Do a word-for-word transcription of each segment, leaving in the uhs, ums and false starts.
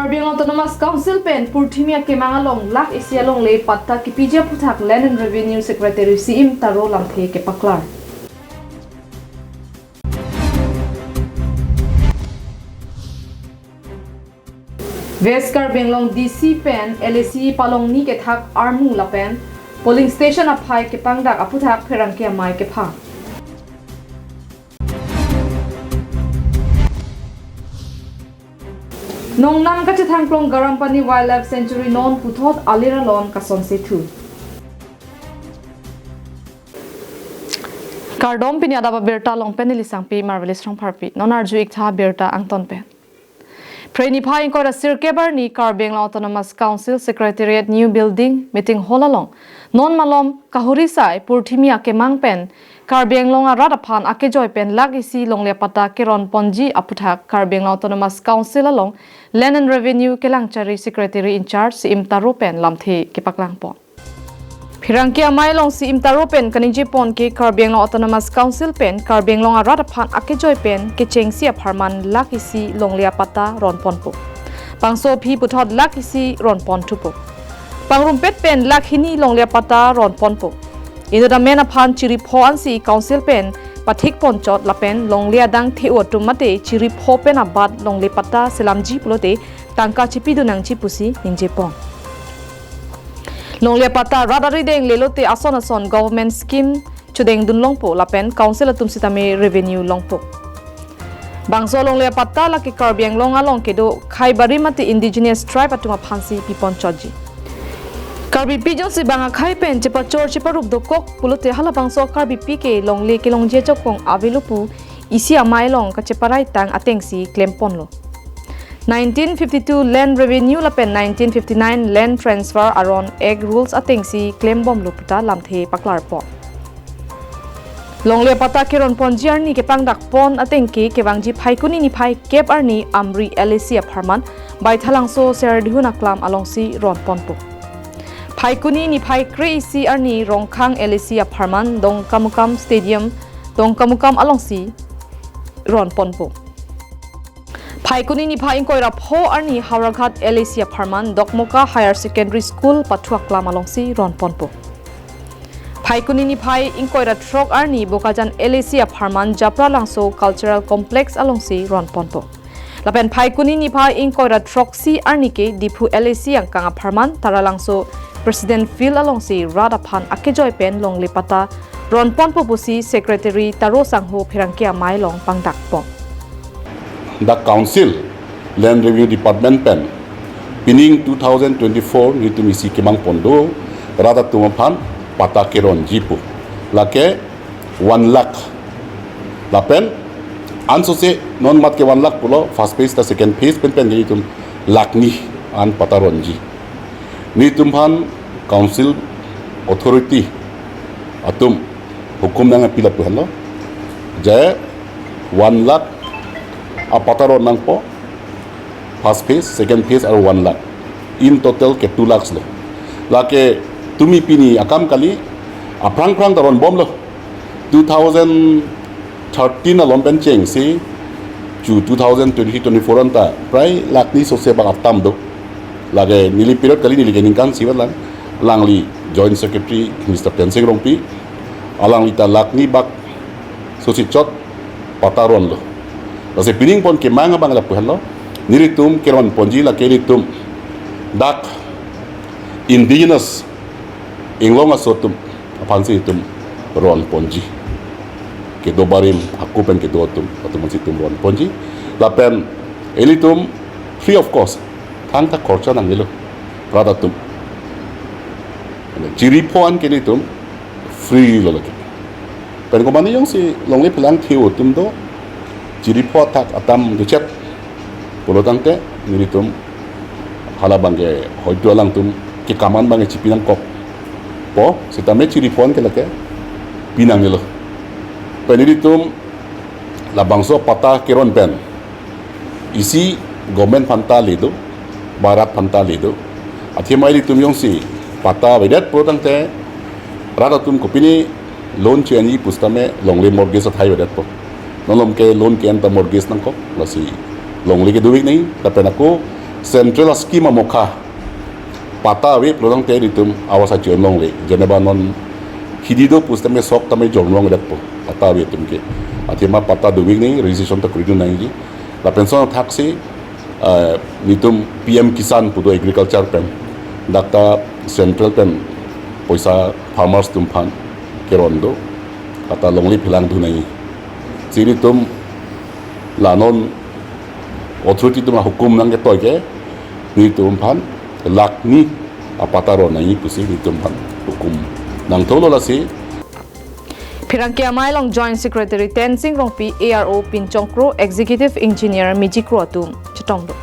Karbi Anglong Autonomous Council pen Purthimi akemang along lakh isi alongle patta kepiji aphuthak Land and Revenue Secretary Siim Taro lamthe kepaklar. West Karbi Anglong D C pen L A C palongni kethak armu lapen polling station aphai kepangdak aphuthak pherangke amei kepha. Nongnam kachethangklong Garampani Wildlife Sanctuary non puthot alir alon kasonse thu. Kardom, pini adap abirta along pen neli Sangpi Marvelous Rongpharpi. Non arju-ik tha birta angton pen. Phre niphai ingkoi ra sirkep arni Karbi Anglong Autonomous Council Secretariat New Building Meeting Hall along non malom kahuri sai Purthimi akemang pen Karbi Anglong arat aphan akejoi pen lakh isi longle patta keron ponji aphuthak Karbi Anglong Autonomous Council along Land and Revenue Kelangchari Secretary in charge Siim Taro pen lamthe kepaklang pon. Pherangke amei along Siim Taro pen kaningje pon ke Karbi Anglong Autonomous Council pen Karbi Anglong arat aphan akejoi pen kechengsi apharman lakh isi longle patta ron ponpo. Bangso aphi puthot lakh isi ron pon thupo. Pangrumpet pen lakh hini longle patta ron ponpo. Inut amen aphan chiri pho ansi Council pen pathik ponchot lapen longle adang the-o atum mate chiri pho pen abat longle patta selamji pulote tangka chipidun nangji pusi ningje pon. Longle patta rat arideng lelote ason ason government scheme chodengdun longpo lapen Council atum sitame revenue longpo. Bangso longle patta lake Karbi Anglong along kedo Khaibari mate indigenous tribe atum aphansi piponchotji. Karbipi jongsi bang akhai pen chepachor cheparup dokok pulote halabangso Karbipi ke longle kelongji ajakong avelo pu isi amei along kacheparai tang atengsi klemponlo. Nineteen fifty-two Land Revenue lapen nineteen fifty-nine Land Transfer aron Act rules atengsi klembomlo puta lamthe paklarpon. Longle patta keron ponji arni kepangdak pon ateng ke kevangji Phaikuni niphai kep arni Amri L A C apharman Baithalangso Serdihun aklam alongsi ron ponpo. Phaikuni niphai kre-isi arni Rongkhang L A C apharman Dongkamukam Stadium Dongkamukam alongsi ron ponpo. Phaikuni niphai ingkoi ra pho arni Howraghat L A C apharman Dokmoka Higher Secondary School pathu aklam alongsi ron ponpo. Phaikuni niphai ingkoi ra throk arni Bokajan L A C apharman Japralangso Cultural Complex alongsi ron ponpo. Lapen Phaikuni niphai ingkoi ra throksi arni ke Diphu L A C angkang apharman Taralangso President Field alongsi rat aphan akejoi pen longle patta ron ponpo pusi Secretary Taro sangho pherangke amei along pangdak pon. The Council Land Revenue Department pen pining two thousand twenty-four nelitum isi kemang pon do, rat atum aphan patta keronji pu. Lake one lakh. Lapen ansose non mat ke one lakh pulo, first phase ta second phase pen pen nelitum lakh ni an patta ronji. Nelitum aphan Council authority atum hukum nangpi lapu henlo. Je one lakh apatta ron nangpo, first phase, second phase aru one lakh. In total ke two lakhs lo. Lake tumi pini akam kali, aphrang phrang ta ronbomlo. Two thousand thirteen along pen chengsi chu two thousand twenty-three twenty-four anta prai lakh ni sose bak atam do. Lake neli period kali, neli ke ningkan siwet lang. Alangli Joint Secretary Mister Pensing Rongpi, alangli ta lakh ni bak sose chot patta ronlo. Lasi pining pon kemang abang lapu henlo. Nelitum keron ponji lake nelitum dak indigenous inglong aso atum aphansi itum ron ponji. Kedo barim hako pen kedo atum, atum aphansi itum ron ponji. Lapen ilitum free of cost, thangta khorcha nangnelo, rat atum. Chiri pho an ke ilitum free lo lake. Pen komane jongsi longle phelang the-o atum do, chiri pho athak atam do chet pulo tangte nelitum hala abang ke hoitu alangtum kekaman abang ke chipi nangkokpo, sitame chiri pho an ke lake pi nangnelo. Pen nelitum labangso patta keron pen isi government aphanta le do, ba rat aphanta le do. Athema ilitum jongsi patta avedet pulo tangte rat atum kopine loan che-enji pusitame longle mortgage athai avedetpo. Non malom ke loan ke-en ta mortgage nangkok, lasi longle ke dovek nangji, lapen ako Central a-scheme amokha patta ave pulo tangte nelitum awas achi-on longle. Jeneba non hidi do pusitame sok tame jong longlepo patta ave atum ke. Athema patta dovek nangji, registration ta kori dun nangji. Lapen ason athaksi, eh, nelitum P M Kisan pu do agriculture pen, dak ta central pen poisa farmers atum aphan keron do, patta longle phelang dun nangji. Si nelitum la non authority atum ahukum nangketoi ke nelitum aphan lakh ni apatta ron nangji pusi nelitum aphan hukum nangtholo. Lasi Pherangke amei along Joint Secretary Tensing Rongpi, A R O Pinchong Kro, Executive Engineer Meji Kro atum chetongdun.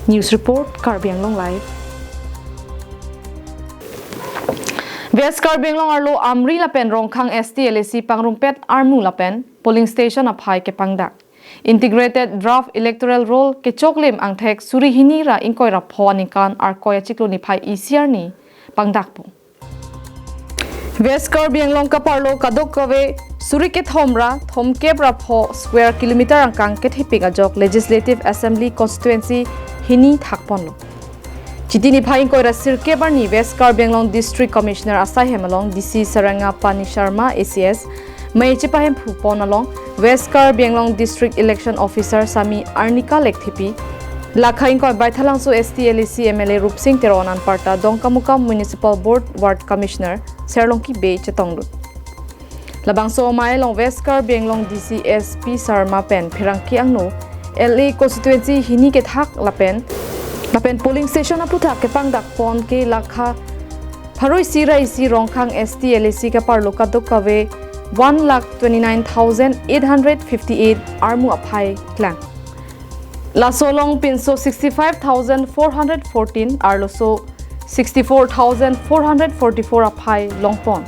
News report, Karbi Anglong Live. West Karbi Anglong arlo Amri lapen Rongkhang S T L A C pangrumpet armu lapen polling station aphai kepangdak. Integrated Draft Electoral Roll kechoklim angthek suri hini ra ingkoi ra pho aningkan Arkoi achiklo niphai isi arni pangdakpo. West Karbi Anglong kaparlo kadokave suri kethom ra thomkep ra pho square kilometer angkang kethepik ajok Legislative Assembly Constituency hini thakponlo. Chiti niphai ingkoi ra sirkep arni West Karbi Anglong District Commissioner asaihem along D C Saranga Pani Sharma A C S mei chepahemphu pon along West Karbi Anglong District Election Officer Sami Arnika Lekthepi, lakha ingkoi Baithalangso S T L A C M L A Rupsing Teron anparta Dongkamukam Municipal Board Ward Commissioner Serlongki Bey chetongdun. Labangso amei along West Karbi Anglong D C S P Sarma pen pherangke angno L A constituency hini kethak lapen lapen polling station aphuthak kepangdak pon ke lakha pharo isi ra isi Rongkhang S T L A C kaparlo kadokave one lakh twenty-nine thousand eight hundred fifty-eight armu aphai klang. Laso along pinso sixty-five thousand four hundred fourteen, arloso sixty-four thousand four hundred forty-four aphai longpon.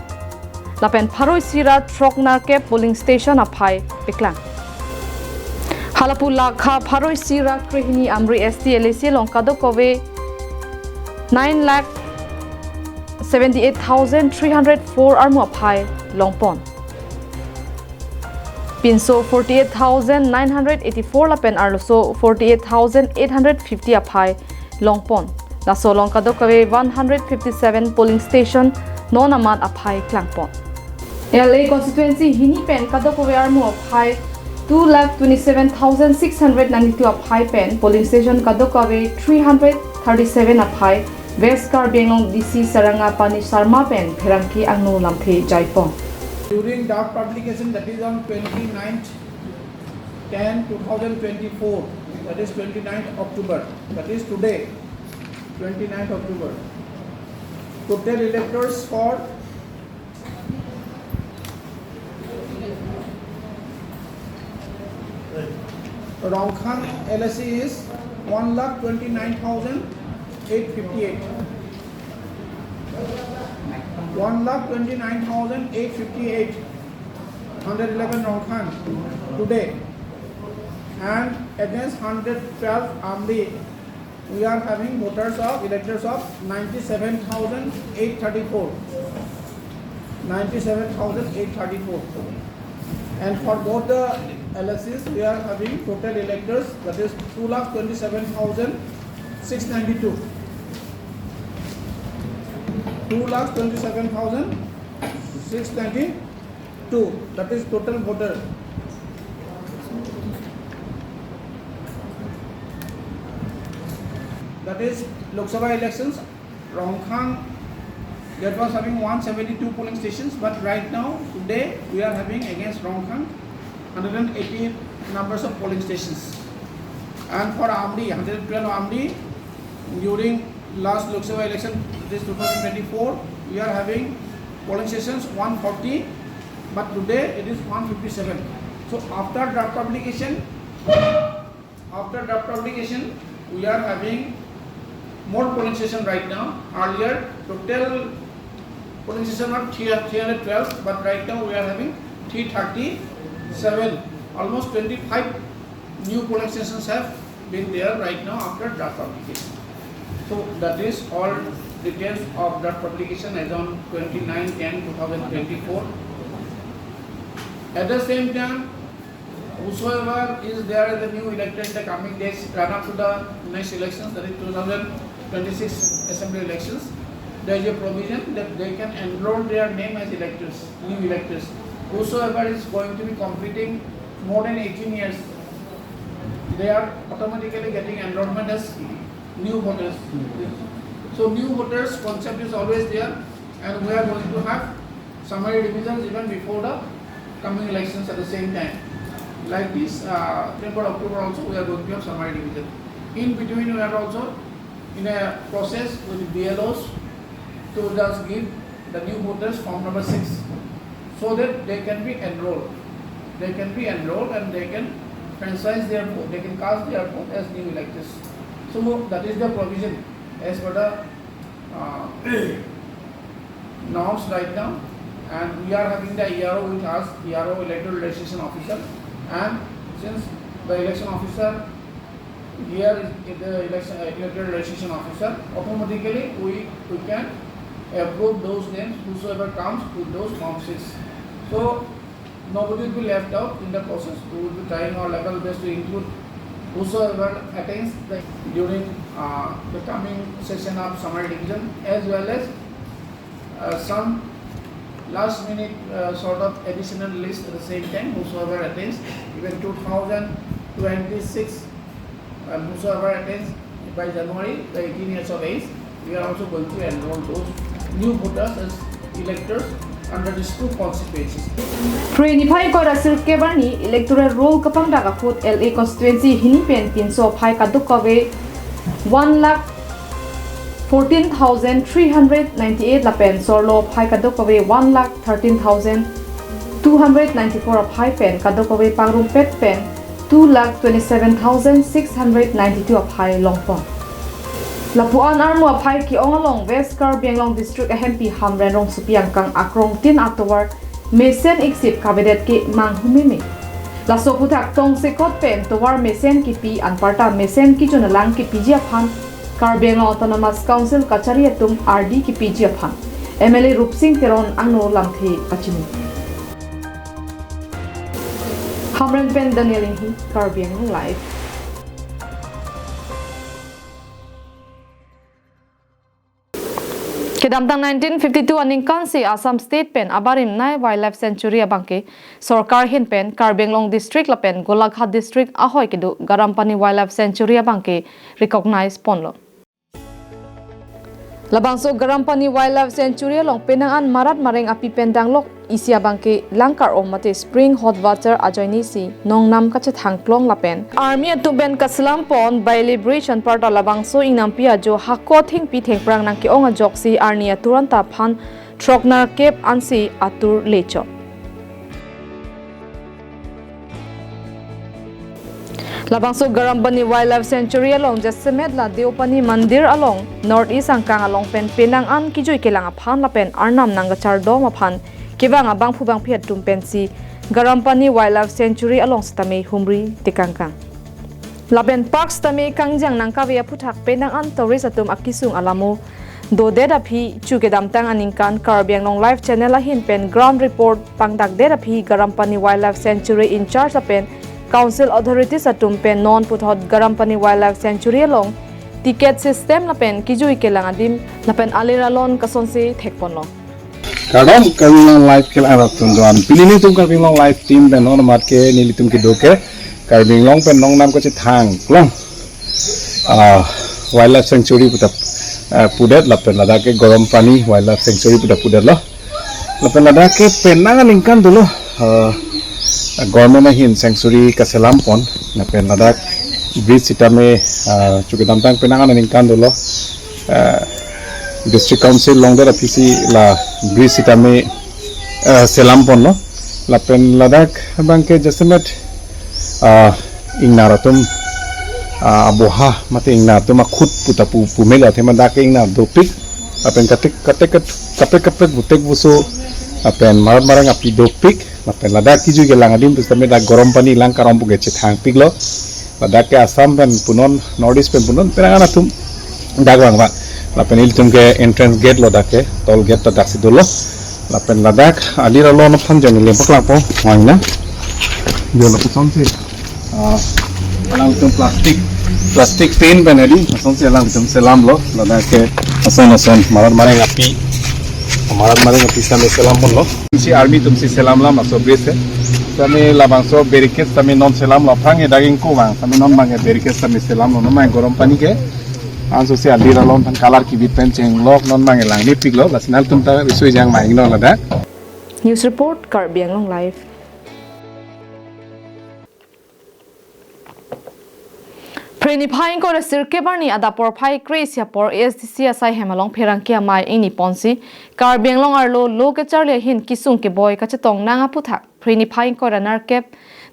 Lapen pharo isi ra throk nerkep polling station aphai paklang. Halapu lakha pharo isi ra krehini Amri S T L A C along kadokave nine lakh seventy-eight thousand three hundred four armu aphai longpon. Pinso forty-eight thousand nine hundred eighty-four lapen arloso forty-eight thousand eight hundred fifty aphai longpon. Laso along kadokave one hundred fifty-seven polling station non amat aphai klangpon. L A constituency hini pen kadokave armu aphai two lakh twenty-seven thousand six hundred ninety-two aphai pen polling station kadokave three hundred thirty-seven aphai West Karbi Anglong D C Saranga Pani Sharma pen pherangke angno lamthe jaipon. During draft publication, that is on twenty-ninth ten two thousand twenty-four, that is twenty-ninth October, that is today, twenty-ninth October. Total electors for Rongkhang L A C is one lakh twenty-nine thousand eight fifty-eight. One lakh twenty-nine thousand eight fifty-eight, hundred eleven Rongkhang today, and against hundred twelve Amri, we are having voters of, electors of ninety-seven thousand eight thirty-four. Ninety-seven thousand eight thirty-four. And for both the L A Cs, we are having total electors, that is two lakh twenty-seven thousand six ninety-two. Two lakh twenty-seven thousand six ninety-two, that is total voter. That is Lok Sabha elections, Rongkhang, that was having one seventy-two polling stations, but right now, today, we are having against Rongkhang hundred and eighty numbers of polling stations. And for Amri, hundred twelve Amri, during last Lok Sabha election, this two thousand twenty-four, we are having polling stations one forty, but today it is one fifty-seven. So after draft publication, after draft publication, we are having more polling station right now. Earlier, total polling station was three, three hundred twelve, but right now we are having three thirty-seven. Almost twenty-five new polling stations have been there right now after draft publication. So that is all details of draft publication as on twenty-nine ten two thousand twenty-four. At the same time, Whosoever is there as a new elector in the coming days, run up to the next elections, that is two thousand twenty-six assembly elections, there is a provision that they can enroll their name as electors, new electors. Whosoever is going to be completing more than eighteen years, they are automatically getting enrollment as new voters. So new voters concept is always there, and we are going to have summary revisions even before the coming elections at the same time. Like this, uh, September, October also we are going to have summary revision. In between, we are also in a process with B L Os to just give the new voters form number six, so that they can be enrolled. They can be enrolled and they can franchise their vote, they can cast their vote as new electors. So that is the provision as per the, uh, norms right now. And we are having the E R O with us, E R O, Electoral Registration Officer. And since the election officer here is the election, uh, Electoral Registration Officer, automatically we, we can approve those names, whosoever comes with those form six. So nobody will be left out in the process. We will be trying our level best to include whosoever attains the, during, uh, the coming session of summary revision, as well as, uh, some last minute, uh, sort of additional list at the same time, whosoever attains, even two thousand twenty-six, and whosoever attains by January, the eighteen years of age, we are also going to enroll those new voters as electors under these two constituencies. Phre niphai ingkoi ra sirkep arni electoral roll kapangdak ahut L A constituency hini pen pinso aphai kadokave one lakh fourteen thousand three hundred ninety-eight lapen sorlo aphai kadokave one lakh thirteen thousand two hundred ninety-four aphai pen kadokave pangrumpet pen two lakh twenty-seven thousand six hundred ninety-two aphai longpon. Lapu-an armu aphai ke-ong along West Karbi Anglong District ahempi Hamren Rongsopi angkang akrong tin atovar mesen iksip kavedet ke manghumeme. Laso aphuthak tongsekot pen tovar mesen kipi anparta mesen kejun alang kipiji aphan Karbi Anglong Autonomous Council kachari atum ardi kipiji aphan M L A Rupsing Teron angno lamthe pachini. Hamren pen Daniel Inghi, Karbi Anglong Live. Kedamtang nineteen fifty-two aningkansi Assam State pen abarim nei Wildlife Sanctuary abangke sorkar ahin pen Karbi Anglong District lapen Golaghat District ahoi kedo Garampani Wildlife Sanctuary abangke recognize ponlo. Labangso Garampani Wildlife Sanctuary along penang an marat mareng api pen danglok isi abangke langkar-om mate spring hot water ajoinesi nongnam kachethang klong lapen army atum pen kaselam pon Bailey Bridge anparta labangso ingnampi ajo hako thengpi thengphrang nangke-ong ajoksi arni atur anta aphan throknerkep ansi atur lechok. Labangso Garampani Wildlife Sanctuary along jasemet la Deopani Mandir along North East angkang along pen penang an kejui kelang aphan lapen arnam nangkachardom aphan kevang abangphu bangphi atum pensi Garampani Wildlife Sanctuary along sitame humri tekangkang. Lapen park sitame kangjang nangkave aphuthak penang an tourist atum akesung alamo dodet aphi chu kedamtang aningkan Karbi Anglong Live Channel ahin pen ground report pangdakdet aphi Garampani Wildlife Sanctuary in charge lapen council authorities atum pen non puthot Garampani Wildlife Sanctuary along ticket system lapen kejui kelang adim lapen alir alon kasonsi thekponlo. Kardom, Karbi Anglong Live kelang arat atum do-an. Pini nelitum Karbi Anglong Live team pen non mat ke nelitum kedo ke Karbi Anglong pen nongnam kachethang klong, ah, Wildlife Sanctuary puta, ah, pudet lapen ladak ke Garampani Wildlife Sanctuary puta pudetlo. Lapen ladak ke penang aningkan dolo, ah, government ahin sanctuary kaselam pon. Lapen ladak bridge sitame, ah, chu kedamtang penang aningkan dolo. Ah, District Council longdet aphisi la bridge sitame, ah, selam ponlo. Lapen ladak abangke jasemet, ah, ingnar atum, ah, aboha mate ingnar atum akhut puta pu, pumelo athema dak ingnar dopik. Lapen katik, katik, kaprek kaprek butek buso lapen marat marang api dopik. Lapen ladak kejui kelang adim pusitame dak Garampani langkar-om pu ke chethangpiklo. Ladak ke Assam pen punon, North East pen punon, penang an atum atum dak vangvang. Lapen ilitum ke entrance gate lo dak ke, toll gate ta daksi dolo. Lapen ladak alir alon aphan jong neli paklangpo, vangna. Dia lapuson si. Ah, alangtum plastic, plastic pen pen adi, lason si alangtum selamlo, ladak ke ason ason, marat mareng api, marat mareng api sami selam ponlo. Si army atum si selamlam aso base. Sami labangso barricade sami non selamlo, aphrang ke daging ko bang, sami non bang ke barricade sami selamlo, non bang gorom pani ke. Anso si alir along thang color kibit pen chenglok, non bang langni piklo, lasi nangtum ta risui jang mainglo ladak. News report, Karbi Anglong Live. Phre niphai ingkoi ra sirkep arni adap porphai kre-isi apor A S D C asai hem along pherangke amei ingni ponsi Karbi Anglong arlo lo kecharli ahin kesung keboi kachetong nang aputhak phre niphai ingkoi ra nerkep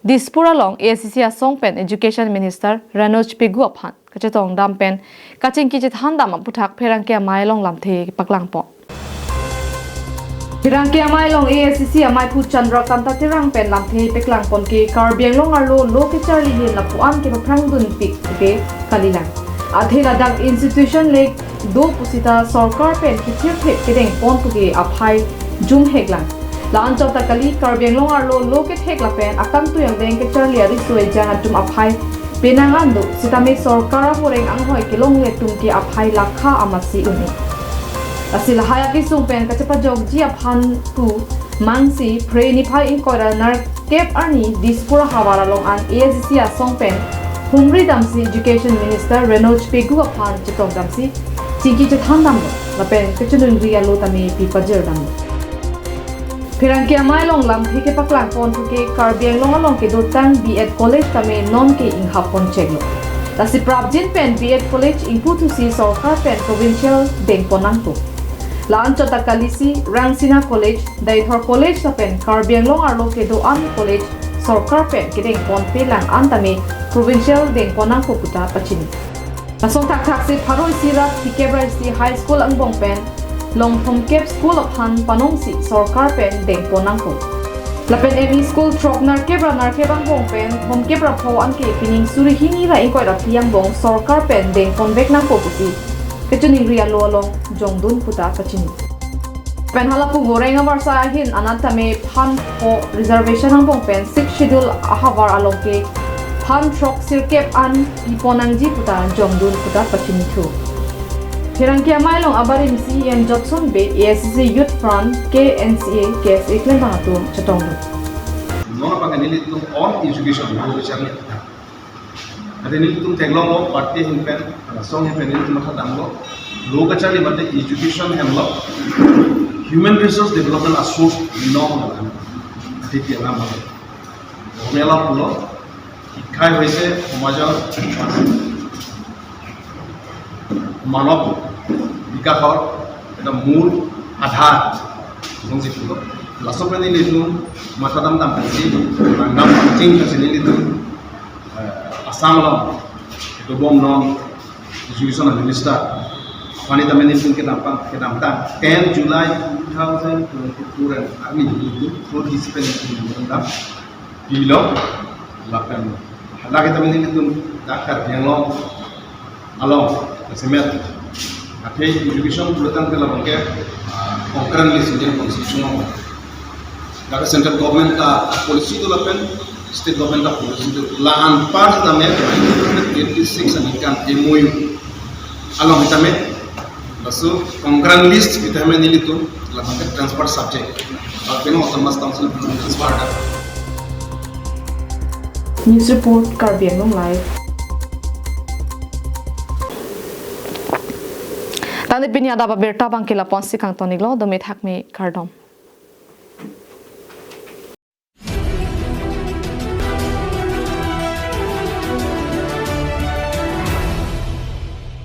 Dispur along A S D C asong pen Education Minister Ranoj Pegu aphan kachetong dam pen kachingki chethan dam aputhak pherangke amei along lamthe paklang pon. Pherangke amei along A S D C ameiphu Chandrakanta Terang pen lamthe paklang pon ke Karbi Anglong arlo lo kecharli ahin lapu-an kepaphrang dunpik ke kalilang. Athe ladak institution le do pusita sorkar pen kethirthip kedeng pon pu ke aphai jumheklang. La-anchot ta kali, Karbi Anglong arlo lo kethek lapen akangtui angdeng kecharli ariso ejang atum aphai penang an do, sitame sorkar ahoreng anghoi kelongle atum ke aphai lakha amasi un-e. Lasi lahai akesung pen kachepajokji aphan pu mangsi phre niphai ingkoi ra nerkep arni Dispur ahavar along an A S D C asong pen humri damsi Education Minister Ranoj Pegu aphan chetong damsi chingki chethan damlo lapen kachiningri alo tame pipajir damlo. Pherangke amei along lamthe kepaklang pon pu ke Karbi Anglong along kedotang B Ed College tame non ke inghap pon chenglo. Lasi prapjin pen B Ed College ingpu thusi sorkar pen provincial deng pon nangpo. La-anchot ta kalisi Rangsina College, Deithor College lapen Karbi Anglong arlo kedo-an college sorkar pen kedeng ponpe lang an tame provincial deng pon nangpo puta pachini. Lason thakthak si pharo isi ra phlikep ra isi high school angbong pen longthomkep school aphan panongsi sorkar pen deng pon nangpo. Lapen M E school throk nerkep ra nerkep angbong pen thomkep ra pho anke pining suri hini ra ingkoi ra phli angbong sorkar pen deng ponvek nangpo pusi kachiningri alo along jongdun puta pachini. Pen halapu voreng amarsa ahin anat tame phan pho reservation angbong pen Sixth Schedule ahavar along ke phan throk sirkep an pi pon nangji puta jongdun puta pachini thu. Pherangke amei along abarim si Ian Jotson Bey, A S D C Youth Front, K N C A, K S A klembang atum chetongdun. Non apa kan nelitum on education, non education. Athe nelitum theklonglo party ahin pen, asong ahin pen nelitum matha damlo. Lo kacharli mate education hemlo. Human resource development a source non. Athe ke alam. Mela pulo. শিক্ষাই হৈছে সমাজৰ মানৱ বিকাশৰ এটা মূল আধাৰ। Laso pen nelitum matha dam dam pensi, nang dam ching pensi nelitum, eh, Assam along, dobom non Education Minister, aphan tame nelitum kedam pang, kedamtang, ten July two thousand twenty-four arni nelitum, pro discipline nelitum dam, pilo, lapen, hadak tame nelitum, dak Karbi Anglong along, semet, athe education pulotangte labang ke, ah, concurrent list Indian Constitution along. Dak central government ta policy do lapen state government ta policy do. La anpar tame twenty six aningkan M O U along tame, laso concurrent list tame nelitum labang ke transfer subject. Lapen autonomous council transfer da. News report, Karbi Anglong Live. Tangte pini adap abirta abang ke lapu-an si kangton-iklo, dome thakme kardom.